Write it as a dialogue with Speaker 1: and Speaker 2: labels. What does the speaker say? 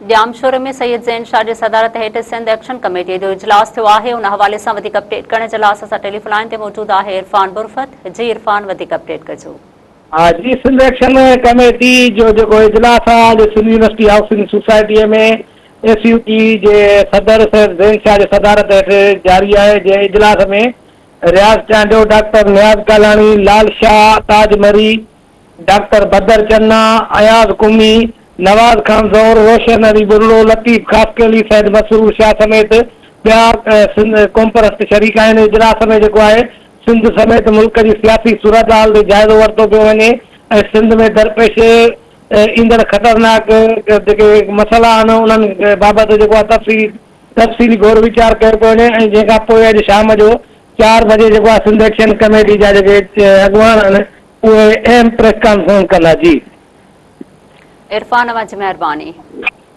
Speaker 1: ڄامشوري ۾ سيد زين شاهه جي صدارت هيٺ سنڌ ايڪشن ڪميٽي جو اجلاس ٿيو آهي ان حوالي سان وڌيڪ اپڊيٽ ڪرڻ جي لاء اسان سان ٽيليفون لائين تي موجود آهي عرفان برفت جي عرفان وڌيڪ اپڊيٽ ڪجو.
Speaker 2: جي سنڌ ايڪشن ڪميٽي جو جيڪو اجلاس آهي اڄ سنڌ يونيورسٽي هائوسنگ سوسائٽيء ۾ ايس يو ٽي جي صدر سيد زين شاهه جي صدارت هيٺ جاري آهي جنهن اجلاس ۾ رياض چانڊيو، ڊاڪٽر نياز ڪالاڻي، لال شاهه، تاج مري، ڊاڪٽر بدر چنا، اياز قمي، نواز خان زئور، روشن علي ٻرڙو، لطيف خاصخيلي، سيد مسرور شاهه سميت ٻيا سنڌ قومپرست شريڪ آهن. اجلاس ۾ جيڪو آهي سنڌ سميت ملڪ جي سياسي صورتحال تي جائزو ورتو پيو وڃي ۽ سنڌ ۾ درپيش ايندڙ خطرناڪ جيڪي مسئلا آهن انهن بابت جيڪو آهي تفصيلي تفصيلي غور ويچار ڪيو پيو وڃي ۽ جنهن کان پوء اڄ شام جو چار بجي جيڪو آهي سنڌ ايڪشن ڪميٽي جا جيڪي اڳواڻ آهن اهي اهم پريس ڪانفرنس ڪندا جي.
Speaker 1: عرفان اوهان جي مهرباني.